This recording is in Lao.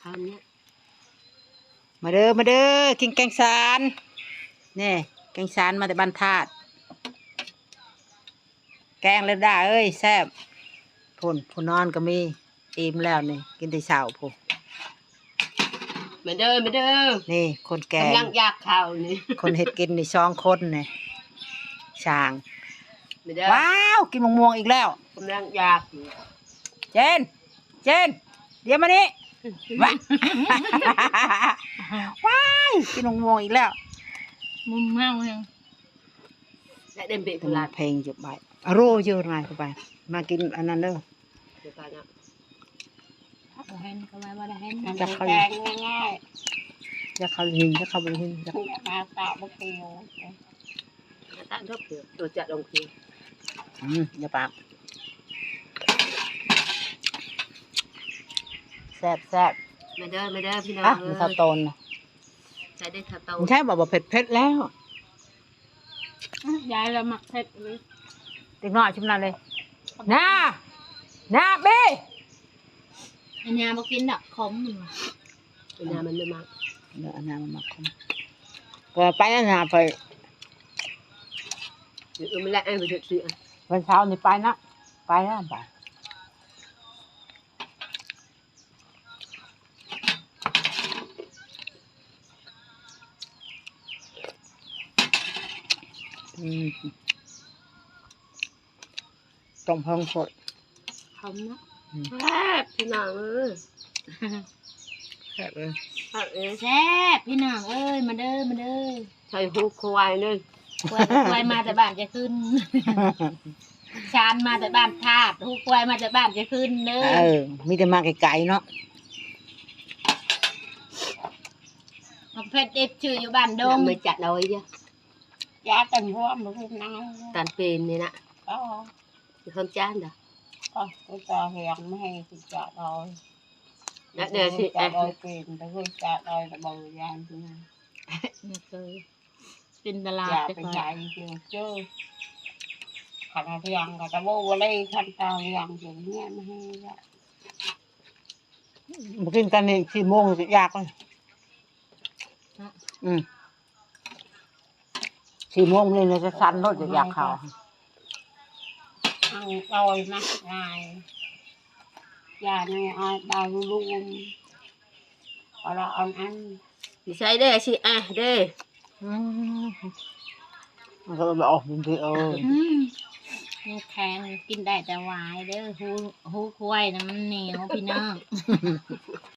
ເຮົານີ້ ມາເດີ ມາເດີ ກິນແກງຊານ ນີ້ ແກງຊານມາແຕ່ບ້ານທາດ ແກງເລີຍດາເອີຍ ແຊບ ພຸ້ນ ຜູ້ນອນກໍມີ ອີ່ມແລ້ວນີ້ ກິນແຕ່ເຊົ້າພຸ້ນ ມາເດີ ມາເດີ ນີ້ຄົນແກງ ກຳລັງຢາກເຂົ້ານີ້ ຄົນເຮັດກິນນີ້ສອງຄົນນີ້ ຊ່າງ ມາເດີ ວ້າວ ກິນໝາກມ່ວງອີກແລ້ວ ກຳລັງຢາກຢູ່ ເຈນ ເຈນ ດຽວມານີ້ ວ້າຍ ກິນໝາກມ່ວງອີກແລ້ວ ມຸມເມົາແຮງ ແລະເດັມເບະ ເປັນເພງຢູ່ໄປ ອາໂຣຢູ່ນາຍເຂົ້າໄປ ມາກິນອັນນັ້ນເດີ ເດີໄປນະ ບໍ່ເຫັນ ເຂົາວ່າບໍ່ໄດ້ເຫັນ ມັນ ຈັກເຂົາ ແກງງ່າຍໆ ຈັກເຂົາໄດ້ຍິນ ຈັກເຂົາບໍ່ໄດ້ຍິນ ຈັກ ມາຕາບໍ່ເກີວ ຕາດອກເດີ ໂຕຈະລົງຄື ອືມ ຢ່າປາກ ແຊບໆ ມາເດີ ມາເດີ ພີ່ນ້ອງ ອ່ະ ເອີຍ ມີເຂົ້າໂຕນນະ ໃສ່ໄດ້ເຂົ້າໂຕນ ໃຊ່ບໍ່ ບໍ່ເຜັດ ເຜັດແລ້ວ ອືມ ຍາຍລະມັກເຜັດເລີຍ ເດັກນ້ອຍຊຸມນັ້ນເລີຍ ນາ ນາເບ ອັນຍາບໍ່ກິນດອກ ຂົມ ອັນຍາມັນບໍ່ມັກ ເອີ ອັນຍາມັນມັກຂອງ ກໍໄປອັນຍາໄປ ເອີ ມັນແລະ ເອີ ມັນເຮັດຊິ ວັນເສົານີ້ໄປນະ ໄປນະ ໄປ ອືມ ຕົ້ມເພິ່ງໂພດ ຄຳເນາະ ອືມ ແຊບ ພີ່ນ້ອງເອີຍ ແຊບເອີຍ ແຊບເອີຍ ແຊບ ພີ່ນ້ອງເອີຍ ມາເດີ ມາເດີ ໃສ່ຫູຄວາຍເດີ ຄວາຍ ຄວາຍມາແຕ່ບ້ານຈະຂຶ້ນ ຊານມາແຕ່ບ້ານທາດ ຫູຄວາຍມາແຕ່ບ້ານຈະຂຶ້ນເດີ ເອີ ມີແຕ່ມາໄກໆເນາະ ບັກເຜັດເອັດຊື່ຢູ່ບ້ານດົງ ມາຈັດເອົາເດີ ຢາກັນຮ່ວມບໍ່ຄືນາຍ ຕັນເປັນນີ້ນະ ກໍ ມີຄວາມຈານດາ ກໍ ກໍຈະຮຽງມາໃຫ້ ກໍຈະລອຍ ນະ ເດີຊິ ຈະລອຍເປັນ ແຕ່ກໍຈະລອຍກໍບໍ່ຢ້ານນະ ບໍ່ເຄີຍ ເປັນຕະຫຼາດ ຢ່າໄປໃຊ້ເຈີ ຄັນເຮົາທຽງກໍຈະບໍ່ ບໍ່ໄດ້ ຄັນຕາຮຽງເຈີເນຍມາໃຫ້ລະ ບໍ່ກິນກັນນີ້ ສີ່ໂມງກໍຢາກ ອືມ ສີ່ໂມງນີ້ນະຈະສັ່ນໂລດ ຢາກເຂົ້າ ເອົາຕ່ອຍມາງ່າຍ ຢ່າໃນອາດດາວລຸງ ກໍລະອັນອັນ ຊິໃສ່ເດີ ຊິອາເດີ ອືມ ມັນກໍບໍ່ອອກເດີ ອືມ ແຂງ ກິນໄດ້ແຕ່ຫວາຍເດີ ຫູ ຫູຄວາຍນະມັນໜຽວ ພີ່ນ້ອງ.